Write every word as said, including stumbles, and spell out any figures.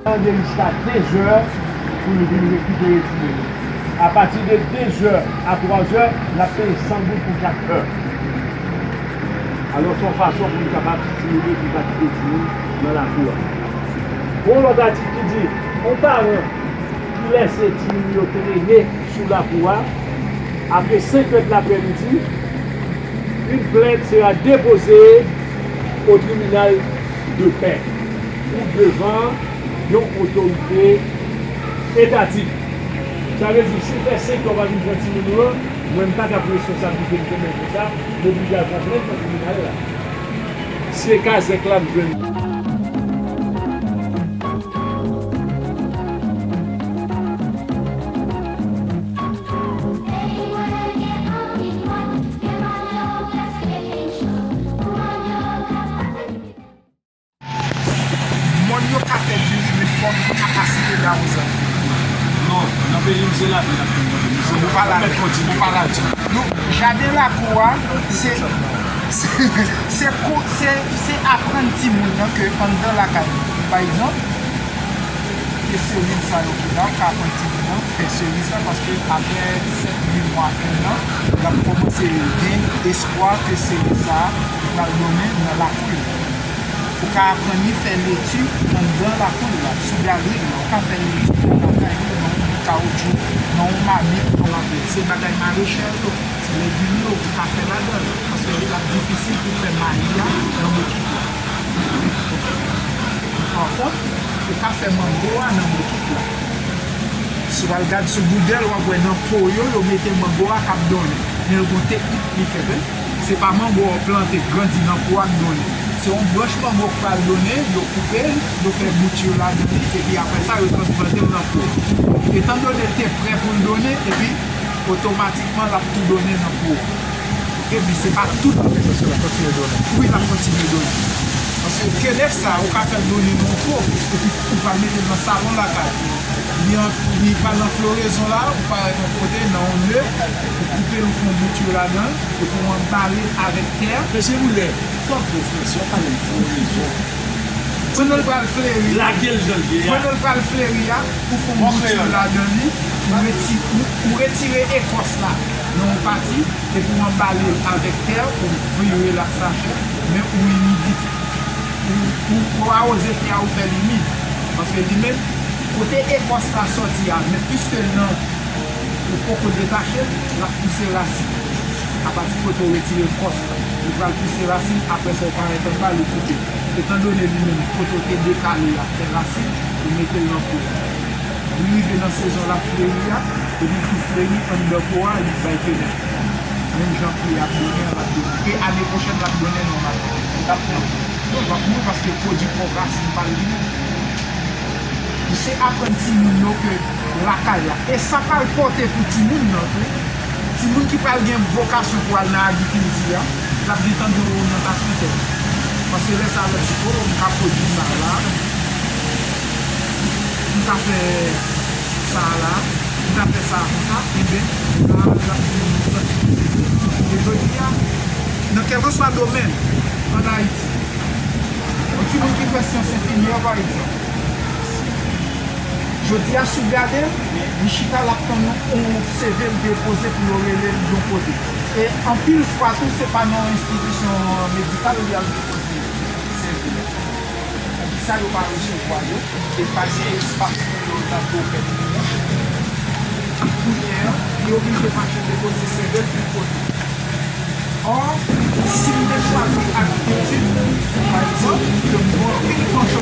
Mande jiska de zè pou l vin rekipere timoun yo. Apati de de zè a twa zè, n ap peye san goud pou chak è. Alò, se yon fason pou nou kapab stimile pou pa kite timoun nan lakou a. Gon lòt atik ki di, yon paran ki lèse timoun yo trene sou lakou a, apre senk è de laprèmidi, une plainte sera déposée au tribunal de paix ou devan yon otorite etatik. Sa vle di, si w fè senk è w pa vin pran timoun ou an, mwen m pa t ap responsab li ke m konnen konsa, m oblije al pran plent nan tribinal la. Se kazèk la m jwenn. Mòn yo ka fè diri, men fòk kapasite lawozay. Non, nan peyi m se lavi n ap fè manje. Misye nou pa lavi, nou pa lavi. Nou, jaden lakou a, se, se, se ko-, se, se aprann timoun nan ke anndan lakay nou, pa egzanp, e seriz sa yo ki la, ou ka aprann timoun nan fè seriz la, paske apre sèt, uit mwa, en an, l ap kòmanse gen espwa ke seriz sa a pral donnen nan lakou l. Ou ka aprann li fè leti anndan lakou l la, sou galri l la. Ou ka fè leti nan lakay ou, nan yon bout kawotchou, nan yon mamit, nan yon... Se bagay marechal yo, se legim yo, ou ka fè ladan l, paske l ap difisil pou fè mayi a nan bokit la. Pa kont, ou ka fè mango a nan bokit la. Si w al gad sou Google, w ap wè nan po yo, yo mete mango a k ap donnen. Men yo gon teknik pou fè l. Se pa mango a w plante, grandi nan po a k donnen. Se yon branch mango k pral donnen, yo koupe l, yo fè bouti yo ladan li, epi apre sa, yo transplante l nan po a. Etandone l te prè pou l donnen, epi otomatikman, l ap tou donnen nan po a. Epi se pa tout. Sa vle di l ap kontinye donnen? Wi, l ap kontinye donnen. Paske kenèf sa, ou ka fè l donnen nan yon po, epi ou pral mete l nan salon lakay ou. Li an, li pral nan florezon la, ou parèt yon kote, nan yon lye, ou koupe l, ou fè yon bouti ladan l, epi ou anbale l avèk tè. Mesye Boulè, twòp gwo frè, si w ap pale m florezon. Pandan l pral fleri, lage l jan l ye a. Pandan l pral fleri a, ou fè yon bouti ladan li, ou reti-, ou, ou retire ekòs la nan yon pati, epi w anbale l avèk tè, ou vire l ak sachè, men ou imidifye. Ou, ou, ou awoze tè a, ou fè l imid. Paske li menm, kote ekòs la sòti a, men piske l nan, ou poko detache l, l ap pouse rasin. Apati kote w retire ekòs la, li pral pouse rasin, apre sa, ou parèt anba, li koupe. Etandone li menm, kote w te dekale a, fè rasin, ou mete l nan po. Li rive nan sezon l ap fleri a, epi l tou fleri anndan po a, li bay kenèf. Menm jan ke l ap donnen an, l ap donnen. E ane pwochèn, l ap donnen nòmal. Li t ap pran. Non, l ap mouri paske pwodui pwòp rasin pa l li menm. Misye aprann timoun yo ke lakay la. E sa pral pòte pou timoun nan tou. Timoun ki pral gen vokasyon pou al nan agrikilti a, l ap gentan gen yon oryantasyon tèt. Paske lè sa a, l ap di, o, m ka pwodui sa la, m ka fè sa la, m ka fè sa konsa, enben, la, l ap gen yon sansibilite. E jodi a, nan kèlkeswa domèn, ann Ayiti, yon timoun ki fè syans enfimyè, pa egzanp, jodi a, si w gade l, li chita, l ap tann yon, yon C V l depoze pou yo rele l yon kote. E anpil fwa tou, se pa nan yon enstitisyon medikal li al depoze C V l. Poukisa yo pa resevwa yo? E pa gen espas pou yo nan domèn li an. Kounye a, li oblije mache depoze C V l tout kote. Or, si m te chwazi agrikilti, pa egzanp, ke m gen anpil panch